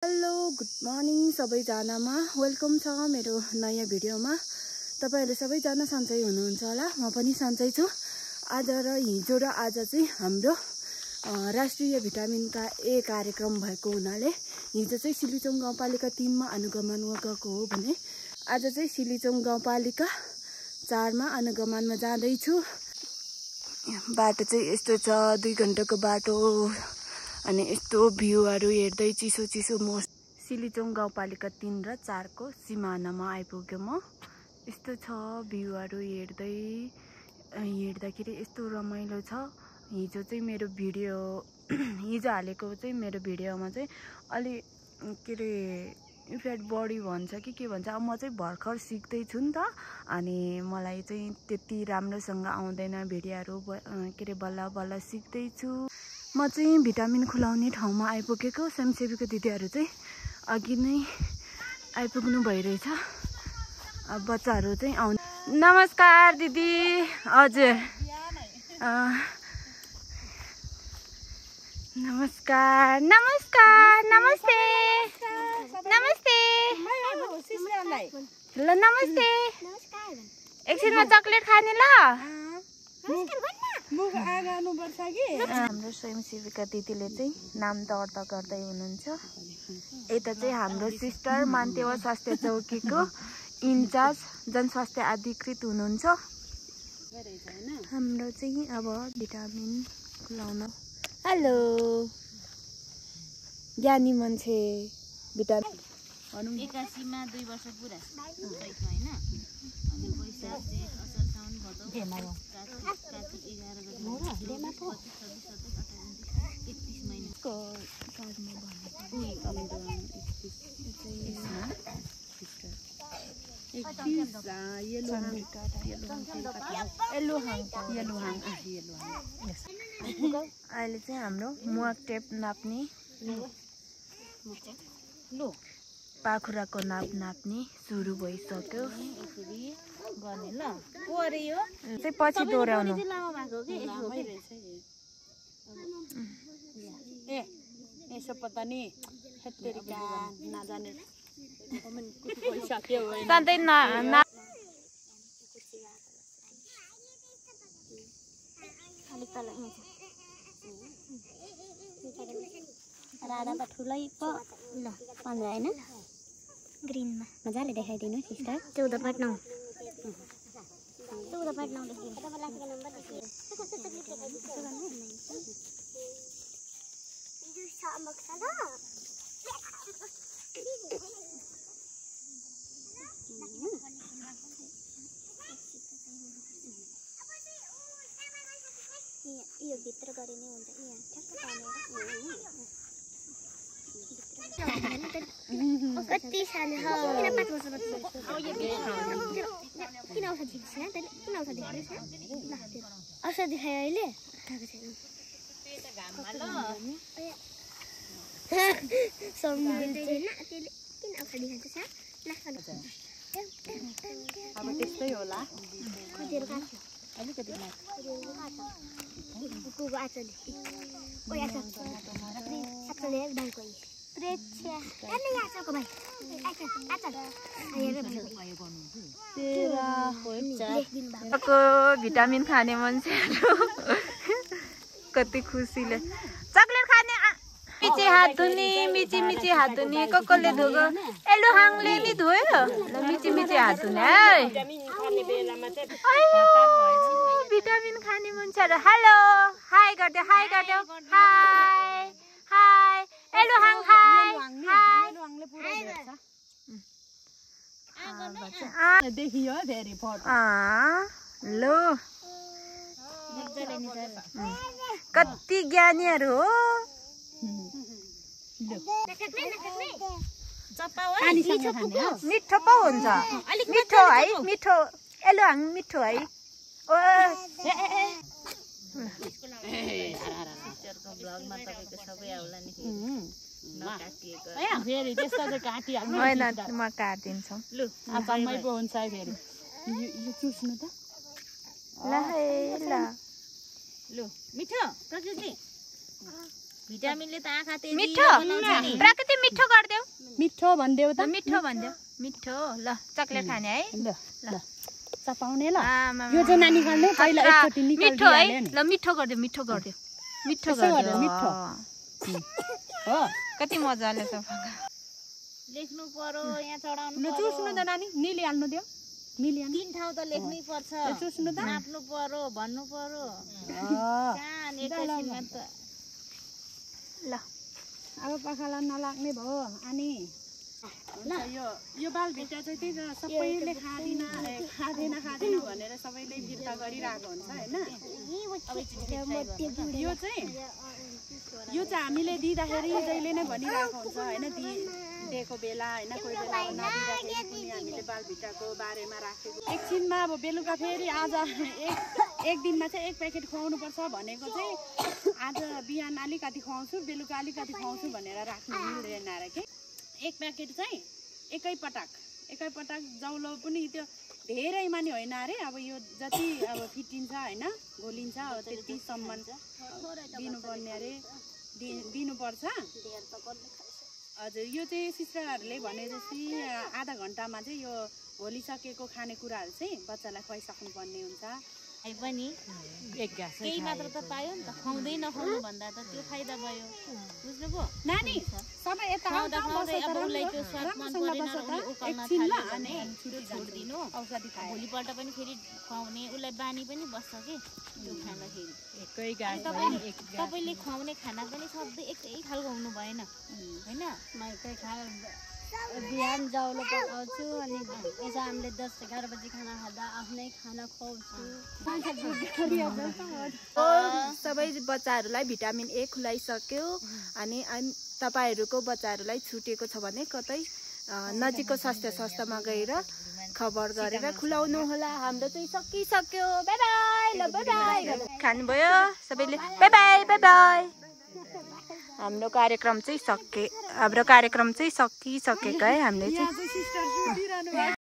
Hello good morning सबैजनामा welcome छ मेरो नयाँ भिडियोमा। तपाईहरु सबैजना सन्चै हुनुहुन्छ होला, म पनि सन्चै छु। आज र हिजो र आज चाहिँ हाम्रो राष्ट्रिय भिटामिन ए कार्यक्रम भएको हुनाले हिजो चाहिँ सिलिचोङ गाउँपालिका 3 मा अनुगमन गएको हो भने आज चाहिँ सिलिचोङ गाउँपालिका 4 मा अनुगमनमा जाँदै छु। बाटो चाहिँ यस्तो छ, 2 घण्टाको बाटो अनि यस्तो भ्यूहरु हेर्दै चिसो चिसो म सिलिचोङ गाउँपालिका 3 र 4 को सिमानामा आइपुगे म। यस्तो छ भ्यूहरु हेर्दाखेरि यस्तो रमाइलो छ। हिजो चाहिँ मेरो भिडियो हिजो हालेको चाहिँ मेरो भिडियोमा चाहिँ अलि के रे इफेक्ट बढी भन्छ कि के भन्छ। अब म चाहिँ भर्खर सिक्दै छु नि त, अनि मलाई चाहिँ त्यति राम्रोसँग आउँदैन भिडियोहरु के रे बल्ल बल्ल सिक्दै छु। म चाहिँ भिटामिन खुलाउने ठाउँमा आइपुगेको। स्वयंसेवीको दिदीहरु चाहिँ अघि नै आइपुग्नु भइरहेछ। अब बच्चाहरु चाहिँ आउनु। नमस्कार दिदी। हजुर नमस्कार नमस्कार नमस्ते नमस्ते ल नमस्ते। एकछिनमा चकलेट खाने ल। हाम्रो स्वयंसेविका दिदीले चाहिँ नाम दर्ता गर्दै हुनुहुन्छ। यता चाहिँ हाम्रो सिस्टर मान्तेवा स्वास्थ्य चौकीको इन्चार्ज जनस्वास्थ्य अधिकृत हुनुहुन्छ। हाम्रो चाहिँ अब भिटामिन खुलाउन। हेलो ज्ञानी मान्छे भिटामिन 81 मा 2 वर्ष पुरा चैतमा हैन, अनि वैशाख जेठ असार साउन भदौ कार्तिक 11 गते 31 महिनाको कार्डमा अहिले चाहिँ हाम्रो मुवाक टेप नाप्ने पाखुराको नाप्ने सुरु भइसक्यो। गर्ने ल कोरे यो चाहिँ पछि दोहोर्याउनु। यसो पत्ता नि हेत्तेरिका नजाने गइसक्यो होइन। सधैँ राधा त ठुलै पो ल 15 हैन ग्रीनमा मजाले देखाइदिनु सिस्टर। 14.9 यो भित्र गरिने हुन्छ। यहाँ ठ्याक्क पालेर कति सानो हो। किन 5 वर्ष किन औषधि दिन्छ तैले? किन औषधि दिन्छ? ल औषधि खायो अहिले थाहा छैन। सम्झिन्छ हैन त्यसले किन औषधि खान्छ ल अब त्यस्तै होला। कतिहरु काट्छ अलिकति कुकुरको आचले ओइ आचल आचल हेर भाइको प्रेच्छा अनि आचलको भाइ आचल हेर भाइ तेरा को भिटामिन खाने मान्छेहरु कति खुसीले चकलेट खाने। मिची हात धुने मिची हात धुने कसले धोको? एलुहाङले नि धोयो। ल मिची हात धुने है। भिटामिन खाने मान्छेहरु हेलो हाई गर्दै हाई हाई एलुहाङ हाई देखियो भेरी फोटो लो कति ज्ञानीहरु हो। मिठो पो हुन्छ। मिठो है मिठो एलुहाङ मिठो है। ब्लगमा तपाईको सबै आउला नि नकाटिएको फेरि त्यस्तो चाहिँ काटिहाल्नु हैन म काट्दिन्छु। लु आफैमै पो हुन्छ फेरि यो चुस्नु त ल है ल लु मिठो प्रकृति भिटामिनले त आँखा तेजी मिठो प्रकृति मिठो गरिदेऊ मिठो भनिदेऊ त मिठो भनिदेऊ मिठो ल चक्लेट खाने है ल चपाउने ल आमा यो चाहिँ नानी खाल्ने पहिला एकचोटी मिठो है ल मिठो गरिदेऊ मिठो गरिदेऊ मिठो गरिदेऊ मिठो हो कति मजाले छ लेख्नु पर्यो यहाँ चढाउनु न चुस्नु त नानी निली हाल्नु दियो निली हाल्नु 3 ठाउँ त लेख्नै पर्छ चुस्नु त नाप्नु पर्यो भन्नु पर्यो कहाँ एकैछिनमा त ल अब पखाला नलाग्ने भयो अनि यो बालभिटा चाहिँ त्यही त सबैले खाँदैन भनेर सबैले फिर्ता गरिरहेको हुन्छ होइन यो चाहिँ हामीले दिँदाखेरि जहिले नै भनिरहेको हुन्छ होइन दिएको बेला होइन कोही बेला नदिँदाखेरि पनि हामीले बालभिटाको बारेमा राखेको एकछिनमा अब बेलुका फेरि आज एक दिनमा चाहिँ 1 प्याकेट खुवाउनुपर्छ भनेको चाहिँ आज बिहान अलिकति खुवाउँछु बेलुका अलिकति खुवाउँछु भनेर राख्नु मिल्दैन र के 1 प्याकेट चाहिँ एकैपटक जौलो पनि त्यो धेरैमा नि होइन अरे अब यो जति अब फिटिन्छ होइन घोलिन्छ अब त्यतिसम्म दिनुपर्ने अरे दिनुपर्छ हजुर यो चाहिँ सिस्टरहरूले भने जस्तै आधा घन्टामा चाहिँ यो घोलिसकेको खानेकुराहरू चाहिँ बच्चालाई खुवाइसक्नुपर्ने हुन्छ पनि एक गाँस केही मात्र त पायो नि त खुवाउँदै नखुवाउनु भन्दा त त्यो फाइदा भयो बुझ्नुभयो नानी सबै यता अब उसलाई त्यो स्वाद मन परेन र उसले उकाल्न थाल्यो भने त्यो छोडिदिनु भोलिपल्ट पनि फेरि खुवाउने उसलाई बानी पनि बस्छ कि त्यो खाँदाखेरि एकै गाँस तपाईँले खुवाउने खाना पनि सधैँ एकै खालको हुनु भएन होइन म एकै बिहान जाउलो पकाउँछु अनि यसो हामीले 10-11 बजी खाना खाँदा आफ्नै खाना खुवाउँछु सबै बच्चाहरूलाई भिटामिन ए खुलाइसक्यो अनि तपाईँहरूको बच्चाहरूलाई छुटेको छ भने कतै नजिकको स्वास्थ्य संस्थामा गएर खबर गरेर खुलाउनु होला हाम्रो चाहिँ सकिसक्यो बाइ बाइ ल बाइ बाइ खानुभयो सबैले बाइ बाइ बाइ बाइ हाम्रो कार्यक्रम चाहिँ सकिसकेको है हामीले चाहिँ